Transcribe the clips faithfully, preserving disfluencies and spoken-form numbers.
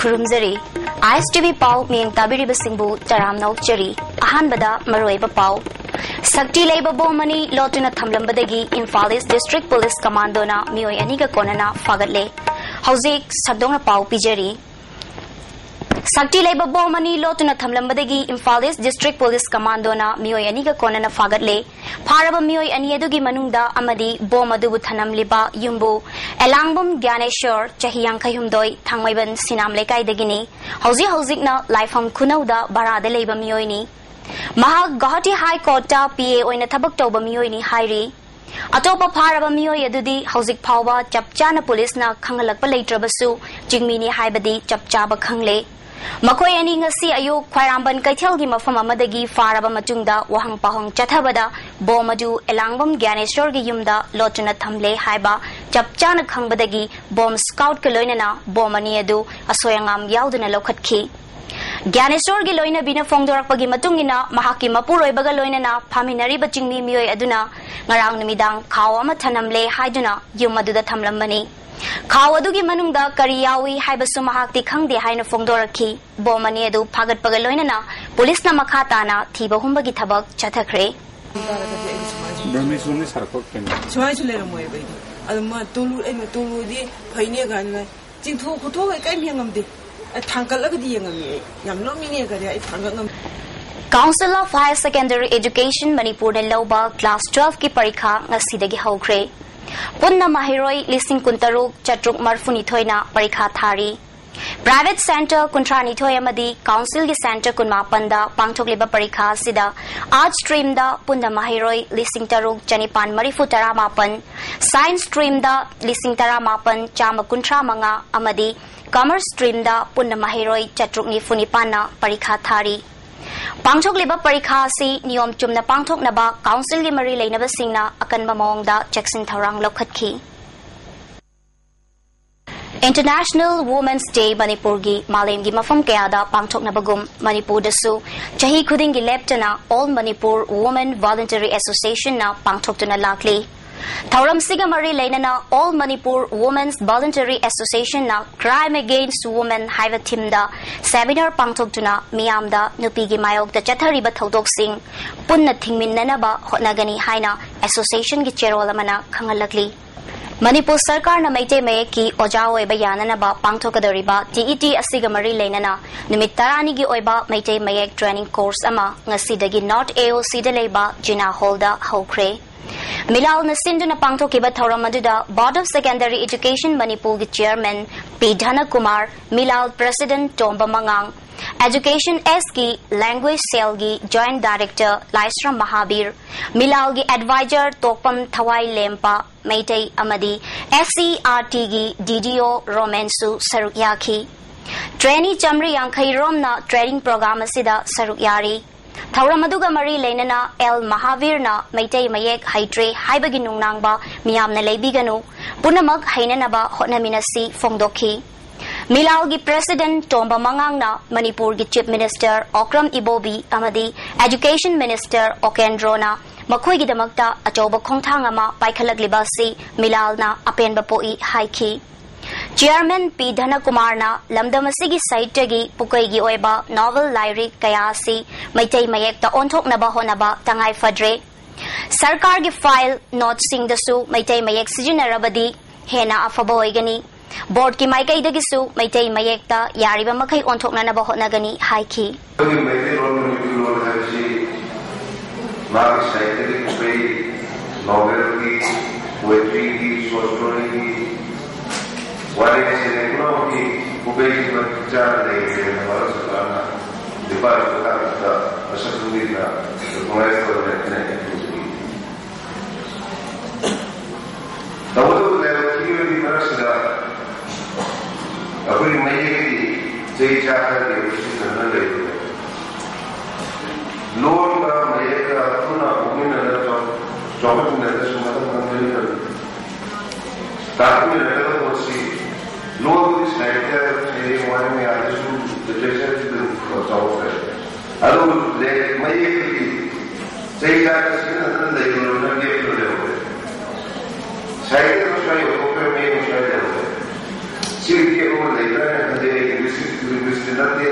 ꯈꯨꯔꯨꯝꯖꯔꯤ꯫ ꯑꯥꯏ ꯑꯦꯁ T V ꯄꯥꯎ ꯃꯤꯠꯌꯦꯡ ꯇꯥꯕꯤꯔꯤꯕꯁꯤꯡꯕꯨ ꯇꯔꯥꯝꯅ ꯑꯣꯛꯆꯔꯤ꯫ ꯑꯍꯥꯟꯕꯗ ꯃꯔꯨꯑꯣꯏꯕ ꯄꯥꯎ꯫ ꯁꯛꯇꯤ ꯂꯩꯕ ꯕꯣꯝ ꯑꯅꯤ ꯂꯣꯠꯇꯨꯅ ꯊꯝꯂꯝꯕꯗꯒꯤ ꯏꯝꯐꯥꯜ ꯏꯁ ꯗꯤꯁꯇ꯭ꯔꯤꯛ ꯄꯨꯂꯤꯁ ꯀꯃꯥꯟꯗꯣꯅ ꯃꯤꯑꯣꯏ ꯑꯅꯤꯒ ꯀꯣꯟꯅꯅ ꯐꯥꯒꯠꯂꯦ꯫ ꯍꯧꯖꯤꯛ ꯁꯟꯗꯣꯛꯅ ꯄꯥꯎ ꯄꯤꯖꯔꯤ꯫ ꯁꯛꯇꯤ ꯂꯩꯕ ꯕꯣꯝ ꯑꯅꯤ ꯂꯣꯠꯇꯨꯅ ꯊꯝꯂꯝꯕꯗꯒꯤ ꯏꯝꯐꯥꯜ ꯏꯁ ꯗꯤꯁꯇ꯭ꯔꯤꯛ ꯄꯨꯂꯤꯁ ꯀꯃꯥꯟꯗꯣꯅ ꯃꯤꯑꯣꯏ ꯑꯅꯤꯒ ꯀꯣꯟꯅꯅ ꯐꯥꯒꯠꯂꯦ꯫ ꯐꯥꯔꯕ ꯃꯤꯑꯣꯏ ꯑꯅꯤ ꯑꯗꯨꯒꯤ ꯃꯅꯨꯡꯗ ꯑꯃꯗꯤ ꯕꯣꯝ ꯑꯗꯨꯕꯨ ꯊꯅꯝꯂꯤꯕ ꯌꯨꯝꯕꯨ ꯑꯦꯂꯥꯡꯕꯝ ꯒ꯭ꯌꯥꯅꯦꯁꯣꯔ, ꯆꯍꯤ ꯌꯥꯡꯈꯩꯍꯨꯝꯗꯣꯏ, ꯊꯥꯡꯃꯩꯕꯟ ꯁꯤꯅꯥꯝ ꯂꯩꯀꯥꯏꯗꯒꯤꯅꯤ꯫ ꯍꯧꯖꯤꯛ ꯍꯧꯖꯤꯛꯅ ꯂꯥꯏꯐꯝ ꯈꯨꯅꯧꯗ ꯚꯔꯥꯗ ꯂꯩꯕ ꯃꯤꯑꯣꯏꯅꯤ꯫ ꯃꯍꯥꯛ ꯒꯧꯍꯥꯇꯤ ꯍꯥꯏ ꯀꯣꯔꯠꯇ ꯄꯤ ꯑꯦ ꯑꯣꯏꯅ ꯊꯕꯛ ꯇꯧꯕ ꯃꯤꯑꯣꯏꯅꯤ ꯍꯥꯏꯔꯤ꯫ ꯑꯇꯣꯞꯄ ꯐꯥꯔꯕ ꯃꯤꯑꯣꯏ ꯑꯗꯨꯗꯤ ꯍꯧꯖꯤꯛ ꯐꯥꯎꯕ ꯆꯞ ꯆꯥꯅ ꯄꯨꯂꯤꯁꯅ ꯈꯪꯍꯜꯂꯛꯄ ꯂꯩꯇ꯭ꯔꯕꯁꯨ, ꯆꯤꯡꯃꯤꯅꯤ ꯍꯥꯏꯕꯗꯤ ꯆꯞ ꯆꯥꯕ ꯈꯪꯂꯦ꯫ ꯃꯈꯣꯏ ꯑꯅꯤ ꯉꯁꯤ ꯑꯌꯨꯛ ꯈ꯭ꯋꯥꯏꯔꯥꯝꯕꯟ ꯀꯩꯊꯦꯜꯒꯤ ꯃꯐꯝ ꯑꯃꯗꯒꯤ ꯐꯥꯔꯕ ꯃꯇꯨꯡꯗ ꯋꯥꯍꯪ ꯄꯥꯎꯍꯪ ꯆꯠꯊꯕꯗ ꯕꯣꯝ ꯑꯗꯨ ꯑꯦꯂꯥꯡꯕꯝ ꯒ꯭ꯌꯥꯅꯦꯁꯣꯔꯒꯤ ꯌꯨꯝꯗ ꯂꯣꯠꯇꯨꯅ ꯊꯝꯂꯦ ꯍꯥꯏꯕ ꯆꯞ ꯆꯥꯅ ꯈꯪꯕꯗꯒꯤ ꯕꯣꯝ ꯁ꯭ꯀꯥꯎꯠꯀ ꯂꯣꯏꯅꯅ ꯕꯣꯝ ꯑꯅꯤ ꯑꯗꯨ ꯑꯁꯣꯏ ꯑꯉꯥꯝ ꯌꯥꯎꯗꯅ ꯂꯧꯈꯠꯈꯤ꯫ ꯒ꯭ꯌꯥꯅꯦꯁꯣꯔꯒꯤ ꯂꯣꯏꯅꯕꯤꯅ ꯐꯣꯡꯗꯣꯔꯛꯄꯒꯤ ꯃꯇꯨꯡ ꯏꯟꯅ, ꯃꯍꯥꯛꯀꯤ ꯃꯄꯨꯔꯣꯏꯕꯒ ꯂꯣꯏꯅꯅ ꯐꯥꯃꯤꯟꯅꯔꯤꯕ ꯆꯤꯡꯃꯤ ꯃꯤꯑꯣꯏ ꯑꯗꯨꯅ ꯉꯔꯥꯡ ꯅꯨꯃꯤꯗꯥꯡ ꯈꯥꯎ ꯑꯃ ꯊꯅꯝꯂꯦ ꯍꯥꯏꯗꯨꯅ ꯌꯨꯝ ꯑꯗꯨꯗ ꯊꯝꯂꯝꯕꯅꯤ꯫ ꯈꯥꯎ ꯑꯗꯨꯒꯤ ꯃꯅꯨꯡꯗ ꯀꯔꯤ ꯌꯥꯎꯏ ꯍꯥꯏꯕꯁꯨ ꯃꯍꯥꯛꯇꯤ ꯈꯪꯗꯦ ꯍꯥꯏꯅ ꯐꯣꯡꯗꯣꯔꯛꯈꯤ꯫ ꯕꯣꯝ ꯑꯅꯤ ꯑꯗꯨ ꯐꯥꯒꯠꯄꯒ ꯂꯣꯏꯅꯅ ꯄꯨꯂꯤꯁꯅ ꯃꯈꯥ ꯇꯥꯅ ꯊꯤꯕ ꯍꯨꯝꯕꯒꯤ ꯊꯕꯛ ꯆꯠꯊꯈ꯭ꯔꯦ꯫ ꯕ꯭ꯔꯍꯃꯦꯁꯣꯔꯅ ꯁꯥꯔꯛꯄ ꯀꯩꯅꯣ? ꯁꯨꯃꯥꯏꯅꯁꯨ ꯂꯩꯔꯝꯃꯣꯏꯕ ꯑꯩꯗꯤ꯫ ꯑꯗꯨ ꯃꯥ ꯇꯣꯂꯨ-, ꯑꯩꯅ ꯇꯣꯂꯨꯗꯤ ꯐꯩꯅꯦ ꯀꯥꯏꯅ ꯂꯩ꯫ ꯆꯤꯡꯊꯣꯛ ꯈꯣꯠꯇꯣꯛꯑꯒ ꯀꯔꯤꯝ ꯌꯦꯡꯉꯝꯗꯦ꯫ ꯑꯩ ꯊꯥꯡꯒꯠꯂꯒꯗꯤ ꯌꯦꯡꯉꯝꯃꯤ ꯑꯩ꯫ ꯌꯥꯝ ꯅꯣꯛꯅꯤꯡꯉꯦ ꯀꯔꯤ ꯑꯩ ꯊꯥꯡꯒꯠ ꯉꯝꯗꯦ꯫ Council of Higher Secondary Education ꯃꯅꯤꯄꯨꯔꯅ ꯂꯧꯕ class twelve ꯀꯤ ꯄꯔꯤꯈꯥ ꯉꯁꯤꯗꯒꯤ ꯍꯧꯈ꯭ꯔꯦ꯫ ꯄꯨꯟꯅ ꯃꯍꯩꯔꯣꯏ ꯂꯤꯁꯤꯡ ꯀꯨꯟꯇꯔꯨꯛ ꯆꯥꯇ꯭ꯔꯨꯛ ꯃꯔꯤꯐꯨꯅꯤꯊꯣꯏꯅ ꯄꯔꯤꯈꯥ ꯊꯥꯔꯤ꯫ Private centre ꯀꯨꯟꯊ꯭ꯔꯥꯅꯤꯊꯣꯏ ꯑꯃꯗꯤ council ꯒꯤ centre ꯀꯨꯟꯃꯥꯄꯟꯗ ꯄꯥꯡꯊꯣꯛꯂꯤꯕ ꯄꯔꯤꯈꯥ ꯑꯁꯤꯗ Arts stream ꯗ ꯄꯨꯟꯅ ꯃꯍꯩꯔꯣꯏ ꯂꯤꯁꯤꯡ ꯇꯔꯨꯛ ꯆꯥꯅꯤꯄꯥꯟ ꯃꯔꯤꯐꯨ ꯇꯔꯥꯃꯥꯄꯟ, Science stream ꯗ ꯂꯤꯁꯤꯡ ꯇꯔꯥꯃꯥꯄꯟ ꯆꯥꯝꯃ ꯀꯨꯟꯊ꯭ꯔꯥ ꯃꯉꯥ ꯑꯃꯗꯤ Commerce stream ꯗ ꯄꯨꯟꯅ ꯃꯍꯩꯔꯣꯏ ꯆꯥꯇ꯭ꯔꯨꯛ ꯅꯤꯐꯨ ꯅꯤꯄꯥꯟꯅ ꯄꯔꯤꯈꯥ ꯊꯥꯔꯤ꯫ ꯄꯥꯡꯊꯣꯛꯂꯤꯕ ꯄꯔꯤꯈꯥ ꯑꯁꯤ ꯅꯤꯌꯣꯝ ꯆꯨꯝꯅ ꯄꯥꯡꯊꯣꯛꯅꯕ council ꯒꯤ ꯃꯔꯤ ꯂꯩꯅꯕꯁꯤꯡꯅ ꯑꯀꯟꯕ ꯃꯑꯣꯡꯗ ꯆꯦꯛꯁꯤꯟ ꯊꯧꯔꯥꯡ ꯂꯧꯈꯠꯈꯤ꯫ International Women's Day ꯃꯅꯤꯄꯨꯔꯒꯤ ꯃꯥꯂꯦꯝꯒꯤ ꯃꯐꯝ ꯀꯌꯥꯗ ꯄꯥꯡꯊꯣꯛꯅꯕꯒꯨꯝ, ꯃꯅꯤꯄꯨꯔꯗꯁꯨ ꯆꯍꯤ ꯈꯨꯗꯤꯡꯒꯤ ꯂꯦꯞꯇꯅ All Manipur Women Voluntary Association ꯅ ꯄꯥꯡꯊꯣꯛꯇꯨꯅ ꯂꯥꯛꯂꯤ꯫ ꯊꯧꯔꯝꯁꯤꯒ ꯃꯔꯤ ꯂꯩꯅꯅ All Manipur Women's Voluntary Association ꯅ Crime Against Women ꯍꯥꯏꯕ theme ꯗ seminar ꯄꯥꯡꯊꯣꯛꯇꯨꯅ ꯃꯤꯌꯥꯝꯗ ꯅꯨꯄꯤꯒꯤ ꯃꯥꯌꯣꯛꯇ ꯆꯠꯊꯔꯤꯕ ꯊꯧꯗꯣꯛꯁꯤꯡ ꯄꯨꯟꯅ ꯊꯤꯡꯃꯤꯟꯅꯅꯕ ꯍꯣꯠꯅꯒꯅꯤ ꯍꯥꯏꯅ association ꯒꯤ ꯆꯦꯔꯣꯜ ꯑꯃꯅ ꯈꯪꯍꯜꯂꯛꯂꯤ꯫ ꯃꯅꯤꯄꯨꯔ ꯁꯔꯀꯥꯔꯅ ꯃꯩꯇꯩ ꯃꯌꯦꯛꯀꯤ ꯑꯣꯖꯥ ꯑꯣꯏꯕ ꯌꯥꯅꯅꯕ ꯄꯥꯡꯊꯣꯛꯀꯗꯧꯔꯤꯕ T E T ꯑꯁꯤꯒ ꯃꯔꯤ ꯂꯩꯅꯅ ꯅꯨꯃꯤꯠ ꯇꯔꯥꯅꯤꯒꯤ ꯑꯣꯏꯕ ꯃꯩꯇꯩ ꯃꯌꯦꯛ training course ꯑꯃ ꯉꯁꯤꯗꯒꯤ North A O C ꯗ ꯂꯩꯕ ꯖꯤꯅꯥ ꯍꯣꯜꯗ ꯍꯧꯈ꯭ꯔꯦ꯫ ꯃꯤꯂꯥꯜꯅ ꯁꯤꯟꯗꯨꯅ ꯄꯥꯡꯊꯣꯛꯈꯤꯕ ꯊꯧꯔꯝ ꯑꯗꯨꯗ Board of Secondary Education ꯃꯅꯤꯄꯨꯔꯒꯤ chairman P ꯙꯅꯀꯨꯃꯥꯔ, ꯃꯤꯂꯥꯜ president ꯇꯣꯝꯕ ꯃꯉꯥꯡ, Education S ꯀꯤ language cell ꯒꯤ joint director ꯂꯥꯏꯁ꯭ꯔꯝ ꯃꯍꯥꯕꯤꯔ, ꯃꯤꯂꯥꯜꯒꯤ advisor ꯇꯣꯛꯄꯝ ꯊꯋꯥꯏ ꯂꯦꯝꯄ ꯃꯩꯇꯩ ꯑꯃꯗꯤ S C E R T ꯒꯤ D D O ꯔꯣꯃꯦꯟꯁꯨ ꯁꯔꯨꯛ ꯌꯥꯈꯤ꯫ Trainee ꯆꯥꯃꯔꯤ ꯌꯥꯡꯈꯩ ꯔꯣꯝꯅ training program ꯑꯁꯤꯗ ꯁꯔꯨꯛ ꯌꯥꯔꯤ꯫ ꯊꯧꯔꯝ ꯑꯗꯨꯒ ꯃꯔꯤ ꯂꯩꯅꯅ ꯑꯦꯜ ꯃꯍꯥꯕꯤꯔꯅ ꯃꯩꯇꯩ ꯃꯌꯦꯛ ꯍꯩꯇ꯭ꯔꯦ ꯍꯥꯏꯕꯒꯤ ꯅꯨꯡꯅꯥꯡꯕ ꯃꯤꯌꯥꯝꯅ ꯂꯩꯕꯤꯒꯅꯨ, ꯄꯨꯝꯅꯃꯛ ꯍꯩꯅꯅꯕ ꯍꯣꯠꯅꯃꯤꯟꯅꯁꯤ ꯐꯣꯡꯗꯣꯛꯈꯤ꯫ ꯃꯤꯂꯥꯜꯒꯤ president ꯇꯣꯝꯕ ꯃꯉꯥꯡꯅ ꯃꯅꯤꯄꯨꯔꯒꯤ chief minister ꯑꯣꯀ꯭ꯔꯝ ꯏꯕꯣꯕꯤ ꯑꯃꯗꯤ education minister ꯑꯣꯀꯦꯟꯗ꯭ꯔꯣꯅ ꯃꯈꯣꯏꯒꯤꯗꯃꯛꯇ ꯑꯆꯧꯕ ꯈꯣꯡꯊꯥꯡ ꯑꯃ ꯄꯥꯏꯈꯠꯂꯛꯂꯤꯕ ꯑꯁꯤ ꯃꯤꯂꯥꯜꯅ ꯑꯄꯦꯟꯕ ꯄꯣꯛꯏ ꯍꯥꯏꯈꯤ꯫ Chairman ꯄꯤ ꯙꯅꯀꯨꯃꯥꯔꯅ ꯂꯝꯗꯝ ꯑꯁꯤꯒꯤ ꯁꯥꯍꯤꯇ꯭ꯌꯒꯤ ꯄꯨꯀꯩꯒꯤ ꯑꯣꯏꯕ novel ꯂꯥꯏꯔꯤꯛ ꯀꯌꯥ ꯑꯁꯤ ꯃꯩꯇꯩ ꯃꯌꯦꯛꯇ ꯑꯣꯟꯊꯣꯛꯅꯕ ꯍꯣꯠꯅꯕ ꯇꯉꯥꯏ ꯐꯗ꯭ꯔꯦ꯫ ꯁꯔꯀꯥꯔꯒꯤ file noteꯁꯤꯡꯗꯁꯨ ꯃꯩꯇꯩ ꯃꯌꯦꯛ ꯁꯤꯖꯤꯟꯅꯔꯕꯗꯤ ꯍꯦꯟꯅ ꯑꯐꯕ ꯑꯣꯏꯒꯅꯤ꯫ Boardꯀꯤ ꯃꯥꯏꯀꯩꯗꯒꯤꯁꯨ ꯃꯩꯇꯩ ꯃꯌꯦꯛꯇ ꯌꯥꯔꯤꯕ ꯃꯈꯩ ꯑꯣꯟꯊꯣꯛꯅꯅꯕ ꯍꯣꯠꯅꯒꯅꯤ ꯍꯥꯏꯈꯤ꯫ ꯑꯩꯈꯣꯏꯒꯤ ꯃꯩꯇꯩꯂꯣꯟ ꯃꯅꯤꯄꯨꯔꯤ ꯂꯣꯟ ꯍꯥꯏꯕꯁꯤ ꯃꯥꯒꯤ ꯁꯥꯍꯤꯇ꯭ꯌꯒꯤ ꯄꯨꯀꯩ, novelꯒꯤ, poetryꯒꯤ, short storyꯒꯤ, ꯋꯥꯔꯦꯡ ꯁꯩꯔꯦꯡ ꯄꯨꯝꯅꯃꯛꯀꯤ ꯄꯨꯀꯩꯁꯤ ꯃꯇꯤꯛ ꯆꯥꯅ ꯂꯩꯔꯦꯅ ꯚꯥꯔꯠ ꯁꯔꯀꯥꯔꯅ ꯗꯤꯄꯥꯔꯠꯃꯦꯟ ꯈꯨꯗꯤꯡꯃꯛꯇ ꯃꯁꯛ ꯈꯪꯕꯤꯗꯨꯅ recognize ꯇꯧꯔꯦ ꯍꯥꯏꯅ ꯑꯩꯅ ꯈꯪꯖꯩ꯫ ꯇꯧꯕꯇꯕꯨ ꯂꯥꯏꯕꯛ ꯊꯤꯕꯒꯤ ꯃꯔꯛꯁꯤꯗ ꯑꯩꯈꯣꯏꯒꯤ ꯃꯌꯦꯛꯀꯤ ꯆꯍꯤ ꯆꯥ ꯈꯔꯒꯤ ꯁꯤꯖꯤꯟꯅꯗꯨꯅ ꯂꯩꯕꯅꯦ꯫ ꯂꯣꯟꯒ ꯃꯌꯦꯛꯀ ꯄꯨꯟꯅ ꯄꯣꯛꯃꯤꯟꯅꯅ ꯆꯥꯎ-, ꯆꯥꯎꯈꯠꯃꯤꯟꯅꯔꯒꯁꯨ ꯃꯊꯪ ꯃꯊꯪ ꯂꯩꯃꯤꯟꯅꯕ ꯇꯥꯛꯄꯤꯔꯛꯀꯗꯕ ꯄꯣꯠꯁꯤ ꯂꯣꯟꯒꯤ ꯁꯥꯍꯤꯇ꯭ꯌ ꯍꯌꯦꯡꯋꯥꯏ ꯃꯌꯥꯝꯗꯁꯨ literature ꯁꯤꯗ ꯆꯥꯎꯈꯠꯈ꯭ꯔꯦ꯫ ꯑꯗꯨꯕꯨ ꯂꯥꯏꯔꯤꯛ ꯃꯌꯦꯛꯇꯗꯤ ꯆꯍꯤ ꯆꯥ ꯁꯤꯖꯤꯟꯅꯗꯨꯅ ꯂꯩꯕ ꯂꯣꯏꯅ ꯂꯦꯞꯇꯨꯅ ꯂꯩꯍꯧꯔꯦ꯫ ꯁꯥꯏꯠꯇ ꯁ꯭ꯋꯥꯏ ꯌꯧꯊꯣꯛꯈ꯭ꯔꯦ, ꯃꯌꯦꯛ ꯁ꯭ꯋꯥꯏ ꯂꯩꯍꯧꯔꯦ꯫ ꯁꯤ ꯒꯦꯞ ꯑꯃ ꯂꯩꯕ꯭ꯔꯥꯅ ꯈꯜꯂꯤ꯫ ꯑꯩ ꯂꯤꯡꯒ꯭ꯋꯤꯁꯇꯤꯛ, ꯂꯤꯡꯒ꯭ꯋꯤꯁꯇꯤꯛ ꯅꯠꯇꯦ,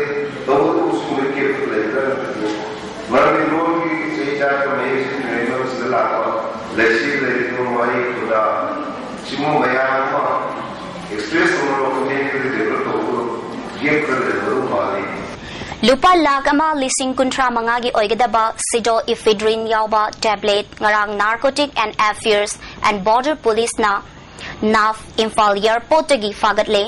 ꯇꯧꯕꯇꯕꯨ ꯁ꯭ꯀꯨꯜꯒꯤ ꯒꯦꯞ ꯂꯩꯕ꯭ꯔꯥꯅ ꯈꯜꯂꯤ꯫ ꯃꯔꯝꯗꯤ ꯂꯣꯟꯒꯤ ꯆꯍꯤ ꯆꯥꯔꯛꯄ ꯃꯌꯦꯛ ꯁꯤꯖꯤꯟꯅꯔꯤꯕ ꯁꯤꯗ ꯂꯥꯛꯄ ꯂꯩꯁꯤ ꯂꯩꯔꯤꯕ ꯋꯥꯍꯩ ꯈꯨꯗꯥ ꯁꯤꯒꯨꯝꯕ ꯃꯌꯥꯝ ꯑꯃ ꯑꯦꯛꯁꯄ꯭ꯔꯦꯁ ꯇꯧꯅꯕ ꯀꯃ꯭ꯌꯨꯅꯤꯇꯤꯗ ꯗꯦꯕꯂꯞ ꯇꯧꯕꯗꯣ ꯒꯦꯞ ꯈꯔ ꯂꯩꯔꯝꯒꯗꯧ ꯃꯥꯜꯂꯤ꯫ ꯂꯨꯄꯥ ꯂꯥꯈ ꯑꯃ ꯂꯤꯁꯤꯡ ꯀꯨꯟꯊ꯭ꯔꯥ ꯃꯉꯥꯒꯤ ꯑꯣꯏꯒꯗꯕ ꯁꯤꯗꯣ ꯏꯐꯤꯗ꯭ꯔꯤꯟ ꯌꯥꯎꯕ ꯇꯦꯕ꯭ꯂꯦꯠ ꯉꯔꯥꯡ Narcotic and Affairs and Border Policeꯅ ꯅꯥꯐ ꯏꯝꯐꯥꯜ ꯑꯦꯌꯔꯄꯣꯔꯠꯇꯒꯤ ꯐꯥꯒꯠꯂꯦ꯫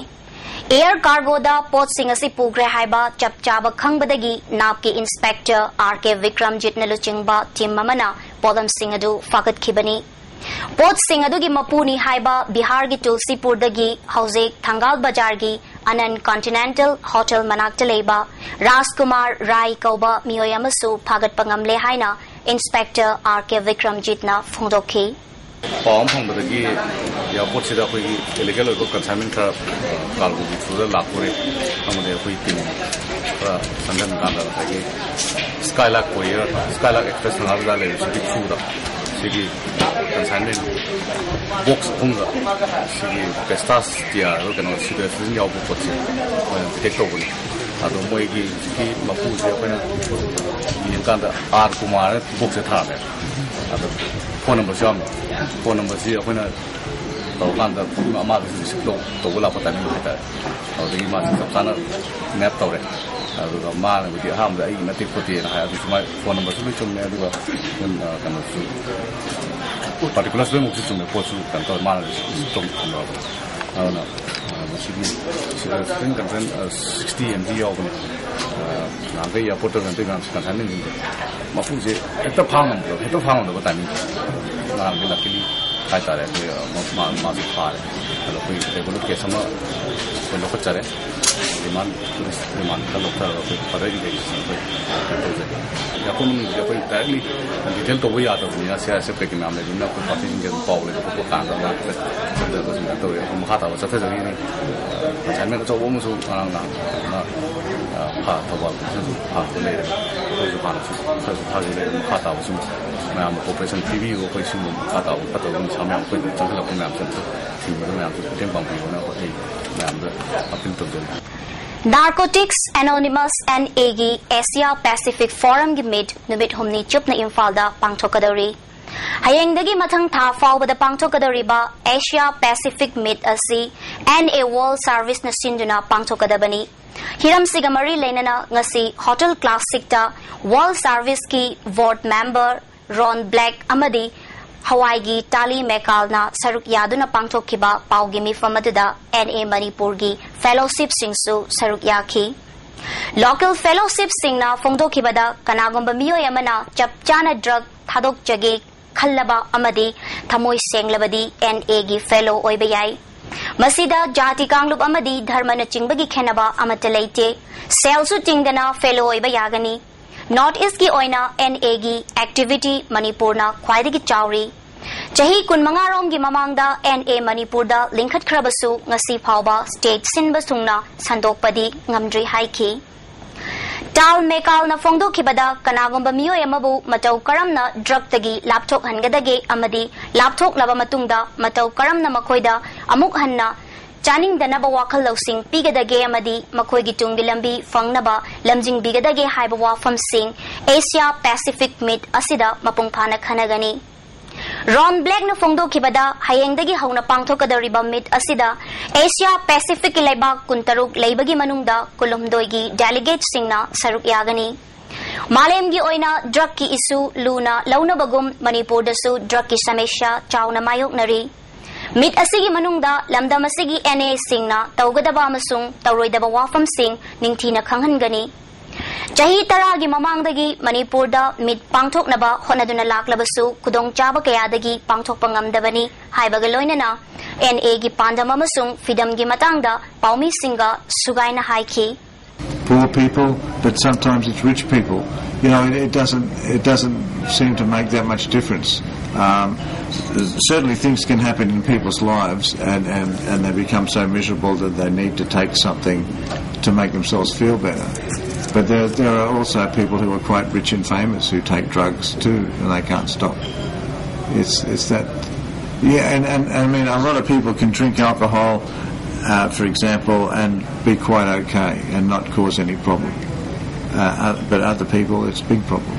ꯑꯦꯌꯔ ꯀꯥꯔꯒꯣꯗ ꯄꯣꯠꯁꯤꯡ ꯑꯁꯤ ꯄꯨꯈ꯭ꯔꯦ ꯍꯥꯏꯕ ꯆꯞ ꯆꯥꯕ ꯈꯪꯕꯗꯒꯤ ꯅꯥꯐꯀꯤ ꯏꯟꯁꯄꯦꯛꯇꯔ ꯑꯥꯔ ꯀꯦ ꯕꯤꯀ꯭ꯔꯝꯖꯤꯠꯅ ꯂꯨꯆꯤꯡꯕ ꯇꯤꯝ ꯑꯃꯅ ꯄꯣꯠꯂꯝꯁꯤꯡ ꯑꯗꯨ ꯐꯥꯒꯠꯈꯤꯕꯅꯤ꯫ ꯄꯣꯠꯁꯤꯡ ꯑꯗꯨꯒꯤ ꯃꯄꯨꯅꯤ ꯍꯥꯏꯕ ꯕꯤꯍꯥꯔꯒꯤ ꯇꯨꯜꯁꯤꯄꯨꯔꯗꯒꯤ ꯍꯧꯖꯤꯛ ꯊꯪꯒꯥꯜ ꯕꯖꯥꯔꯒꯤ ꯑꯅꯟ ꯀꯟꯇꯤꯅꯦꯟꯇꯦꯜ ꯍꯣꯇꯦꯜ ꯃꯅꯥꯛꯇ ꯂꯩꯕ ꯔꯥꯖꯀꯨꯃꯥꯔ ꯔꯥꯏ ꯀꯧꯕ ꯃꯤꯑꯣꯏ ꯑꯃꯁꯨ ꯐꯥꯒꯠꯄ ꯉꯝꯂꯦ ꯍꯥꯏꯅ ꯏꯟꯁꯄꯦꯛꯇꯔ ꯑꯥꯔ ꯀꯦ ꯕꯤꯀ꯭ꯔꯝꯖꯤꯠꯅ ꯐꯣꯡꯗꯣꯛꯈꯤ꯫ ꯄꯥꯎ ꯑꯃ ꯐꯪꯕꯗꯒꯤ ꯑꯦꯌꯥꯔꯄꯣꯔꯠꯁꯤꯗ ꯑꯩꯈꯣꯏꯒꯤ ꯏꯂꯤꯒꯦꯜ ꯑꯣꯏꯕ ꯀꯟꯁꯥꯏꯟꯃꯦꯟ ꯈꯔ ꯀꯥꯔꯒꯣꯒꯤ ꯊ꯭ꯔꯨꯗ ꯂꯥꯛꯇꯣꯔꯦ꯫ ꯑꯃꯗꯤ ꯑꯩꯈꯣꯏ ꯇꯤꯝ ꯈꯔ ꯆꯪꯁꯤꯟ ꯀꯥꯟꯗ ꯉꯁꯥꯏꯒꯤ ꯁ꯭ꯀꯥꯏ ꯂꯥꯛ ꯀꯣꯔꯤꯌꯔ, ꯁ꯭ꯀꯥꯏ ꯂꯥꯛ ꯑꯦꯛꯁꯄ꯭ꯔꯦꯁ ꯊꯪꯒꯥꯜ ꯕꯖꯥꯔ ꯂꯩꯕꯁꯤꯒꯤ ꯊ꯭ꯔꯨꯗ ꯁꯤꯒꯤ ꯀꯟꯁꯥꯏꯟꯃꯦꯟ ꯕꯣꯛꯁ ꯑꯍꯨꯝꯗ ꯁꯤꯒꯤ ꯄꯦꯁꯇꯥꯁ ꯇꯤꯌꯥ ꯍꯥꯏꯕ ꯀꯩꯅꯣ ꯁꯤꯗꯣꯏꯐꯤꯗ꯭ꯔꯤꯟ ꯌꯥꯎꯕ ꯄꯣꯠꯁꯦ ꯑꯩꯈꯣꯏꯅ ꯗꯤꯇꯦꯛ ꯇꯧꯕꯅꯤ꯫ ꯑꯗꯣ ꯃꯣꯏꯒꯤ ꯍꯧꯖꯤꯛꯀꯤ ꯃꯄꯨꯁꯦ ꯑꯩꯈꯣꯏꯅ ꯌꯦꯡꯀꯥꯟꯗ ꯑꯥꯔ ꯀꯨꯃꯥꯔ ꯕꯣꯛꯁꯁꯦ ꯊꯥꯔꯝꯃꯦ꯫ ꯑꯗꯣ ꯐꯣꯟ ꯅꯝꯕꯔꯁꯨ ꯌꯥꯎꯔꯝꯃꯦ꯫ ꯐꯣꯟ ꯅꯝꯕꯔꯁꯤ ꯑꯩꯈꯣꯏꯅ ꯇꯧꯔꯀꯥꯟꯗ ꯃꯥꯒꯤꯁꯨ ꯔꯤꯁꯤꯞ ꯇꯧ-, ꯇꯧꯕ ꯂꯥꯛꯄ ꯇꯥꯏꯃꯤꯡ ꯍꯥꯏꯇꯥꯔꯦ꯫ ꯑꯗꯨꯗꯒꯤ ꯃꯥꯁꯦ ꯆꯞ ꯆꯥꯅ ꯃꯦꯞ ꯇꯧꯔꯦ꯫ ꯑꯗꯨꯒ ꯃꯥꯅꯕꯨꯗꯤ ꯑꯍꯥꯟꯕꯗ ꯑꯩꯒꯤ ꯅꯠꯇꯦ ꯈꯣꯠꯇꯦꯅ ꯍꯥꯏ, ꯑꯗꯨꯁꯨ ꯃꯥꯏ ꯐꯣꯟ ꯅꯝꯕꯔꯁꯨ ꯂꯣꯏ ꯆꯨꯝꯃꯦ, ꯑꯗꯨꯒ ꯑꯗꯨꯝ, ꯑ, ꯀꯩꯅꯣꯁꯨ, ꯄꯥꯔꯇꯤꯀꯨꯂꯔꯁꯨ ꯂꯣꯏꯅꯃꯛꯁꯨ ꯆꯨꯝꯃꯦ, ꯄꯣꯠꯁꯨ ꯀꯩꯅꯣ ꯇꯧꯔꯦ, ꯃꯥꯅ ꯔꯤꯁꯤꯞ ꯇꯧ ꯊꯝꯃꯕꯅꯦ꯫ ꯑꯗꯨꯅ, ꯑ, ꯃꯁꯤꯒꯤ ꯁꯤꯗ ꯐꯤꯐꯇꯤꯟ ꯀꯟꯁꯟ, ꯑ, ꯁꯤꯛꯁꯇꯤ ꯑꯦꯝ ꯖꯤ ꯌꯥꯎꯕꯅꯦ꯫ ꯑ, ꯅꯍꯥꯟꯈꯩ ꯑꯦꯌꯥꯔꯄꯣꯔꯠꯇ ꯀꯩꯅꯣ ꯇꯧꯔꯤꯀꯥꯟꯗ ꯀꯟꯁꯥꯏꯟꯃꯦꯟꯁꯤꯡꯁꯦ ꯃꯄꯨꯁꯦ ꯍꯦꯛꯇ ꯐꯥ ꯉꯝꯗꯕ, ꯍꯦꯛꯇ ꯐꯥ ꯉꯝꯗꯕ ꯇꯥꯏꯃꯤꯡꯁꯦ꯫ ꯉꯔꯥꯡꯗꯤ ꯂꯛꯀꯤꯂꯤ ꯍꯥꯏꯇꯥꯔꯦ, ꯑꯩꯈꯣꯏ, ꯑ, ꯃꯥ-, ꯃꯥꯁꯨ ꯐꯥꯔꯦ꯫ ꯑꯗꯣ ꯑꯩꯈꯣꯏ ꯔꯤꯒꯨꯂꯔ ꯀꯦꯁ ꯑꯃ ꯑꯩꯈꯣꯏ ꯂꯧꯈꯠꯆꯔꯦ꯫ ꯔꯤꯃꯥꯟ, ꯄꯨꯂꯤꯁ ꯔꯤꯃꯥꯟꯗ ꯂꯧꯊꯔꯒ ꯑꯩꯈꯣꯏ ꯐꯔꯗꯔ ꯏꯟꯚꯦꯁꯇꯤꯒꯦꯁꯟ ꯑꯩꯈꯣꯏ ꯀꯩꯅꯣ ꯇꯧꯖꯒꯦ꯫ ꯑꯦꯌꯥꯔꯄꯣꯔꯠ ꯃꯅꯨꯡꯗꯨꯗꯤ ꯑꯩꯈꯣꯏ ꯗꯥꯏꯔꯦꯛꯂꯤ ꯗꯤꯇꯦꯜ ꯇꯧꯕ ꯌꯥꯗꯕꯅꯤꯅ, ꯁꯤ ꯑꯥꯏ ꯑꯦꯁ ꯑꯦꯐ ꯀꯩꯀꯩ ꯃꯌꯥꯝ ꯂꯩꯕꯅꯤꯅ ꯑꯩꯈꯣꯏ ꯄꯥꯔꯇꯤꯁꯤꯡꯁꯦ ꯑꯗꯨꯝ ꯄꯥꯎ ꯂꯩꯕ ꯈꯣꯠꯄ ꯀꯥꯟꯗ ꯑꯉꯥꯡ ꯈꯔ ꯆꯠꯈ꯭ꯔꯒꯁꯨ ꯀꯩꯅꯣ ꯇꯧꯔꯦ꯫ ꯑꯩꯈꯣꯏ ꯃꯈꯥ ꯇꯥꯕ ꯆꯠꯊꯖꯈꯤꯅꯤ꯫ ꯀꯟꯁꯥꯏꯟꯃꯦꯟ ꯑꯆꯧꯕ ꯑꯃꯁꯨ ꯉꯔꯥꯡ ꯅꯍꯥꯟ ꯐꯖꯅ, ꯑ, ꯐꯥ-, ꯊꯧꯕꯥꯜ ꯄꯨꯂꯤꯁꯅꯁꯨ ꯐꯥꯕ ꯂꯩꯔꯦ꯫ ꯑꯩꯈꯣꯏꯁꯨ ꯍꯥꯟꯅꯁꯨ ꯈꯔꯁꯨ ꯊꯥꯖꯩ, ꯂꯩꯔꯦ꯫ ꯃꯈꯥ ꯇꯥꯕꯁꯨ ꯃꯌꯥꯝꯅ cooperation ꯄꯤꯕꯤꯌꯨ꯫ ꯑꯩꯈꯣꯏ ꯁꯤꯒꯨꯝꯕ ꯃꯈꯥ ꯇꯥꯕ ꯐꯠꯇꯕ ꯅꯤꯁꯥ ꯃꯌꯥꯝ ꯑꯩꯈꯣꯏꯗ ꯆꯪꯁꯤꯜꯂꯛꯄ ꯃꯌꯥꯝꯁꯦ ꯑꯝꯇ ꯊꯤꯡꯕꯗ ꯃꯌꯥꯝꯁꯨ ꯃꯇꯦꯡ ꯄꯥꯡꯕꯤꯌꯣꯅ ꯑꯩꯈꯣꯏ ꯃꯌꯥꯝꯗ appeal ꯇꯧꯖꯔꯤ꯫ Narcotics Anonymous, N A ꯒꯤ Asia Pacific Forumꯒꯤ meet ꯅꯨꯃꯤꯠ ꯍꯨꯝꯅꯤ ꯆꯨꯞꯅ ꯏꯝꯐꯥꯜꯗ ꯄꯥꯡꯊꯣꯛꯀꯗꯧꯔꯤ꯫ ꯍꯌꯦꯡꯗꯒꯤ ꯃꯊꯪ ꯊꯥ ꯐꯥꯎꯕꯗ ꯄꯥꯡꯊꯣꯛꯀꯗꯧꯔꯤꯕ Asia Pacific meet ꯑꯁꯤ N A World Serviceꯅ ꯁꯤꯟꯗꯨꯅ ꯄꯥꯡꯊꯣꯛꯀꯗꯕꯅꯤ꯫ ꯍꯤꯔꯝꯁꯤꯒ ꯃꯔꯤ ꯂꯩꯅꯅ ꯉꯁꯤ Hotel Classicꯇ World Serviceꯀꯤ board member Ron Black ꯑꯃꯗꯤ ꯍꯋꯥꯏꯒꯤ ꯇꯥꯂꯤ ꯃꯦꯀꯥꯜꯅ ꯁꯔꯨꯛ ꯌꯥꯗꯨꯅ ꯄꯥꯡꯊꯣꯛꯈꯤꯕ ꯄꯥꯎꯒꯤ ꯃꯤꯐꯝ ꯑꯗꯨꯗ N A ꯃꯅꯤꯄꯨꯔꯒꯤ fellowshipꯁꯤꯡꯁꯨ ꯁꯔꯨꯛ ꯌꯥꯈꯤ꯫ Local fellowshipꯁꯤꯡꯅ ꯐꯣꯡꯗꯣꯛꯈꯤꯕꯗ, ꯀꯅꯥꯒꯨꯝꯕ ꯃꯤꯑꯣꯏ ꯑꯃꯅ ꯆꯞ ꯆꯥꯅ drug ꯊꯥꯗꯣꯛꯆꯒꯦ ꯈꯜꯂꯕ ꯑꯃꯗꯤ ꯊꯃꯣꯏ ꯁꯦꯡꯂꯕꯗꯤ N Aꯒꯤ fellow ꯑꯣꯏꯕ ꯌꯥꯏ꯫ ꯃꯁꯤꯗ ꯖꯥꯇꯤ, ꯀꯥꯡꯂꯨꯞ ꯑꯃꯗꯤ ꯙꯔꯃꯅꯆꯤꯡꯕꯒꯤ ꯈꯦꯟꯅꯕ ꯑꯃꯠꯇ ꯂꯩꯇꯦ꯫ ꯁꯦꯜꯁꯨ ꯇꯤꯡꯗꯅ fellow ꯑꯣꯏꯕ ꯌꯥꯒꯅꯤ꯫ North Eastꯀꯤ ꯑꯣꯏꯅ N Aꯒꯤ activity ꯃꯅꯤꯄꯨꯔꯅ ꯈ꯭ꯋꯥꯏꯗꯒꯤ ꯆꯥꯎꯔꯤ꯫ ꯆꯍꯤ ꯀꯨꯟꯃꯉꯥ ꯔꯣꯝꯒꯤ ꯃꯃꯥꯡꯗ N A ꯃꯅꯤꯄꯨꯔꯗ ꯂꯤꯡꯈꯠꯈ꯭ꯔꯕꯁꯨ, ꯉꯁꯤ ꯐꯥꯎꯕ state ꯁꯤꯟꯕ ꯊꯨꯡꯅ ꯁꯟꯗꯣꯛꯄꯗꯤ ꯉꯝꯗ꯭ꯔꯤ ꯍꯥꯏꯈꯤ꯫ ꯇꯥꯜ ꯃꯦꯀꯥꯜꯅ ꯐꯣꯡꯗꯣꯛꯈꯤꯕꯗ, ꯀꯅꯥꯒꯨꯝꯕ ꯃꯤꯑꯣꯏ ꯑꯃꯕꯨ ꯃꯇꯧ ꯀꯔꯝꯅ drugꯇꯒꯤ ꯂꯥꯞꯊꯣꯛꯍꯟꯒꯗꯒꯦ ꯑꯃꯗꯤ ꯂꯥꯞꯊꯣꯛꯂꯕ ꯃꯇꯨꯡꯗ ꯃꯇꯧ ꯀꯔꯝꯅ ꯃꯈꯣꯏꯗ ꯑꯃꯨꯛ ꯍꯟꯅ ꯆꯥꯅꯤꯡꯗꯅꯕ ꯋꯥꯈꯜ ꯂꯧꯁꯤꯡ ꯄꯤꯒꯗꯒꯦ ꯑꯃꯗꯤ ꯃꯈꯣꯏꯒꯤ ꯇꯨꯡꯒꯤ ꯂꯝꯕꯤ ꯐꯪꯅꯕ ꯂꯝꯖꯤꯡꯕꯤꯒꯗꯒꯦ ꯍꯥꯏꯕ ꯋꯥꯐꯝꯁꯤꯡ Asia Pacific meet ꯑꯁꯤꯗ ꯃꯄꯨꯡ ꯐꯥꯅ ꯈꯟꯅꯒꯅꯤ꯫ Ron Blackꯅ ꯐꯣꯡꯗꯣꯛꯈꯤꯕꯗ, ꯍꯌꯦꯡꯗꯒꯤ ꯍꯧꯅ ꯄꯥꯡꯊꯣꯛꯀꯗꯧꯔꯤꯕ meet ꯑꯁꯤꯗ Asia Pacificꯀꯤ ꯂꯩꯕꯥꯛ ꯀꯨꯟꯇꯔꯨꯛ ꯂꯩꯕꯒꯤ ꯃꯅꯨꯡꯗ ꯀꯨꯟꯍꯨꯝꯗꯣꯏꯒꯤ delegateꯁꯤꯡꯅ ꯁꯔꯨꯛ ꯌꯥꯒꯅꯤ꯫ ꯃꯥꯂꯦꯝꯒꯤ ꯑꯣꯏꯅ drugꯀꯤ issue ꯂꯨꯅ ꯂꯧꯅꯕꯒꯨꯝ, ꯃꯅꯤꯄꯨꯔꯗꯁꯨ drugꯀꯤ ꯁꯃꯁ꯭ꯌꯥ ꯆꯥꯎꯅ ꯃꯥꯌꯣꯛꯅꯔꯤ꯫ Meet ꯑꯁꯤꯒꯤ ꯃꯅꯨꯡꯗ ꯂꯝꯗꯝ ꯑꯁꯤꯒꯤ N Aꯁꯤꯡꯅ ꯇꯧꯒꯗꯕ ꯑꯃꯁꯨꯡ ꯇꯧꯔꯣꯏꯗꯕ ꯋꯥꯐꯝꯁꯤꯡ ꯅꯤꯡꯊꯤꯅ ꯈꯪꯍꯟꯒꯅꯤ꯫ ꯆꯍꯤ ꯇꯔꯥꯒꯤ ꯃꯃꯥꯡꯗꯒꯤ ꯃꯅꯤꯄꯨꯔꯗ meet ꯄꯥꯡꯊꯣꯛꯅꯕ ꯍꯣꯠꯅꯗꯨꯅ ꯂꯥꯛꯂꯕꯁꯨ, ꯈꯨꯗꯣꯡꯆꯥꯕ ꯀꯌꯥꯗꯒꯤ ꯄꯥꯡꯊꯣꯛꯄ ꯉꯝꯗꯕꯅꯤ ꯍꯥꯏꯕꯒ ꯂꯣꯏꯅꯅ, N Aꯒꯤ ꯄꯥꯟꯗꯝ ꯑꯃꯁꯨꯡ ꯐꯤꯗꯝꯒꯤ ꯃꯇꯥꯡꯗ ꯄꯥꯎꯃꯤꯁꯤꯡꯒ ꯁꯨꯒꯥꯏꯅ ꯍꯥꯏꯈꯤ꯫ Poor people, but sometimes it's rich people. You know, it, it doesn't it doesn't seem to make that much difference. Um, certainly, things can happen in people's lives, and, and, and they become so miserable that they need to take something to make themselves feel better. But there, there are also people who are quite rich and famous who take drugs too, and they can't stop. It's, it's that, yeah, and, and, and I mean, a lot of people can drink alcohol, uh, for example, and be quite okay and not cause any problem. Uh, uh, but other people, it's a big problem.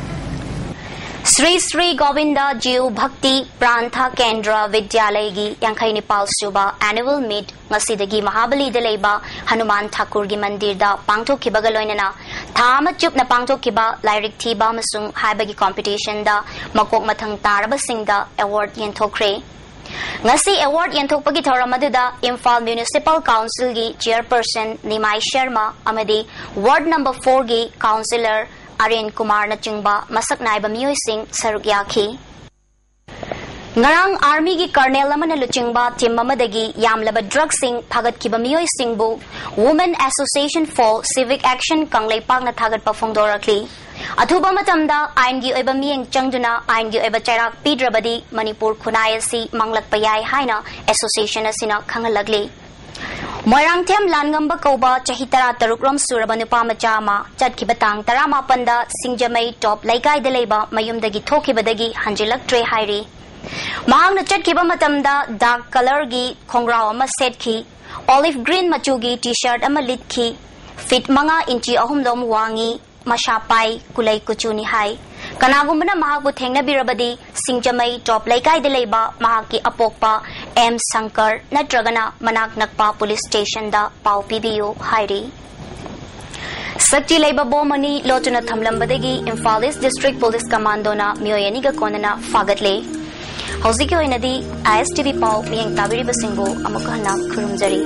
Sri Sri Govinda Jiu Bhakti Prantha Kendra Vidyalayagi ꯌꯥꯡꯈꯩ ꯅꯤꯄꯥꯜ ꯁꯨꯕ annual meet ꯉꯁꯤꯗꯒꯤ ꯃꯍꯥꯕꯂꯤꯗ ꯂꯩꯕ ꯍꯅꯨꯃꯥꯟ ꯊꯥꯀꯨꯔꯒꯤ ꯃꯟꯗꯤꯔꯗ ꯄꯥꯡꯊꯣꯛꯈꯤꯕꯒ ꯂꯣꯏꯅꯅ ꯊꯥ ꯑꯃ ꯆꯨꯞꯅ ꯄꯥꯡꯊꯣꯛꯈꯤꯕ ꯂꯥꯏꯔꯤꯛ ꯊꯤꯕ ꯑꯃꯁꯨꯡ ꯍꯥꯏꯕꯒꯤ competitionꯗ ꯃꯀꯣꯛ ꯃꯊꯪ ꯇꯥꯔꯕꯁꯤꯡꯗ award ꯌꯦꯟꯊꯣꯛꯈ꯭ꯔꯦ꯫ ꯉꯁꯤ award ꯌꯦꯟꯊꯣꯛꯄꯒꯤ ꯊꯧꯔꯝ ꯑꯗꯨꯗ ꯏꯝꯐꯥꯜ Municipal Councilꯒꯤ chairperson ꯅꯤꯃꯥꯏ ꯁꯔꯃ ꯑꯃꯗꯤ ward number fourꯒꯤ councillor ꯑꯔꯦꯟ ꯀꯨꯃꯥꯔꯅꯆꯤꯡꯕ ꯃꯁꯛ ꯅꯥꯏꯕ ꯃꯤꯑꯣꯏꯁꯤꯡ ꯁꯔꯨꯛ ꯌꯥꯈꯤ꯫ ꯉꯔꯥꯡ armyꯒꯤ colonel ꯑꯃꯅ ꯂꯨꯆꯤꯡꯕ team ꯑꯃꯗꯒꯤ ꯌꯥꯝꯂꯕ drugꯁꯤꯡ ꯐꯥꯒꯠꯈꯤꯕ ꯃꯤꯑꯣꯏꯁꯤꯡꯕꯨ Women Association for Civic Action ꯀꯪꯂꯩꯄꯥꯛꯅ ꯊꯥꯒꯠꯄ ꯐꯣꯡꯗꯣꯔꯛꯂꯤ꯫ ꯑꯊꯨꯕ ꯃꯇꯝꯗ ꯑꯥꯏꯟꯒꯤ ꯑꯣꯏꯕ ꯃꯤꯠꯌꯦꯡ ꯆꯪꯗꯨꯅ ꯑꯥꯏꯟꯒꯤ ꯑꯣꯏꯕ ꯆꯩꯔꯥꯛ ꯄꯤꯗ꯭ꯔꯕꯗꯤ ꯃꯅꯤꯄꯨꯔ ꯈꯨꯟꯅꯥꯏ ꯑꯁꯤ ꯃꯥꯡꯂꯛꯄ ꯌꯥꯏ ꯍꯥꯏꯅ association ꯑꯁꯤꯅ ꯈꯪꯍꯜꯂꯛꯂꯤ꯫ ꯃꯣꯏꯔꯥꯡꯊꯦꯝ ꯂꯥꯟꯉꯝꯕ ꯀꯧꯕ ꯆꯍꯤ ꯇꯔꯥ ꯇꯔꯨꯛ ꯔꯣꯝ ꯁꯨꯔꯕ ꯅꯨꯄꯥ ꯃꯆꯥ ꯑꯃ ꯆꯠꯈꯤꯕ ꯇꯥꯡ ꯇꯔꯥꯃꯥꯄꯟꯗ ꯁꯤꯡꯖꯃꯩ top ꯂꯩꯀꯥꯏꯗ ꯂꯩꯕ ꯃꯌꯨꯝꯗꯒꯤ ꯊꯣꯛꯈꯤꯕꯗꯒꯤ ꯍꯟꯖꯤꯜꯂꯛꯇ꯭ꯔꯦ ꯍꯥꯏꯔꯤ꯫ ꯃꯍꯥꯛꯅ ꯆꯠꯈꯤꯕ ꯃꯇꯝꯗ dark colourꯒꯤ ꯈꯣꯡꯒ꯭ꯔꯥꯎ ꯑꯃ ꯁꯦꯠꯈꯤ, olive green ꯃꯆꯨꯒꯤ T-shirt ꯑꯃ ꯂꯤꯠꯈꯤ, feet ꯃꯉꯥ ꯏꯟꯆꯤ ꯑꯍꯨꯝ ꯂꯣꯝ ꯋꯥꯡꯉꯤ, ꯃꯁꯥ ꯄꯥꯏ, ꯀꯨꯂꯩ ꯀꯨꯆꯨꯅꯤ ꯍꯥꯏ꯫ ꯀꯅꯥꯒꯨꯝꯕꯅ ꯃꯍꯥꯛꯄꯨ ꯊꯦꯡꯅꯕꯤꯔꯕꯗꯤ ꯁꯤꯡꯖꯃꯩ top ꯂꯩꯀꯥꯏꯗ ꯂꯩꯕ ꯃꯍꯥꯛꯀꯤ ꯑꯄꯣꯛꯄ ꯑꯦꯝ ꯁꯪꯀꯔ ꯅꯠꯇ꯭ꯔꯒꯅ ꯃꯅꯥꯛ ꯅꯛꯄ police stationꯗ ꯄꯥꯎ ꯄꯤꯕꯤꯌꯨ ꯍꯥꯏꯔꯤ꯫ ꯁꯛꯇꯤ ꯂꯩꯕ bomb ꯑꯅꯤ ꯂꯣꯠꯇꯨꯅ ꯊꯝꯂꯝꯕꯗꯒꯤ ꯏꯝꯐꯥꯜ East District Police Commandoꯅ ꯃꯤꯑꯣꯏ ꯑꯅꯤꯒ ꯀꯣꯟꯅꯅ ꯐꯥꯒꯠꯂꯦ꯫ ꯍꯧꯖꯤꯛꯀꯤ ꯑꯣꯏꯅꯗꯤ ISTV ꯄꯥꯎ ꯃꯤꯠꯌꯦꯡ ꯇꯥꯕꯤꯔꯤꯕꯁꯤꯡꯕꯨ ꯑꯃꯨꯛ ꯍꯟꯅ ꯈꯨꯔꯨꯝꯖꯔꯤ꯫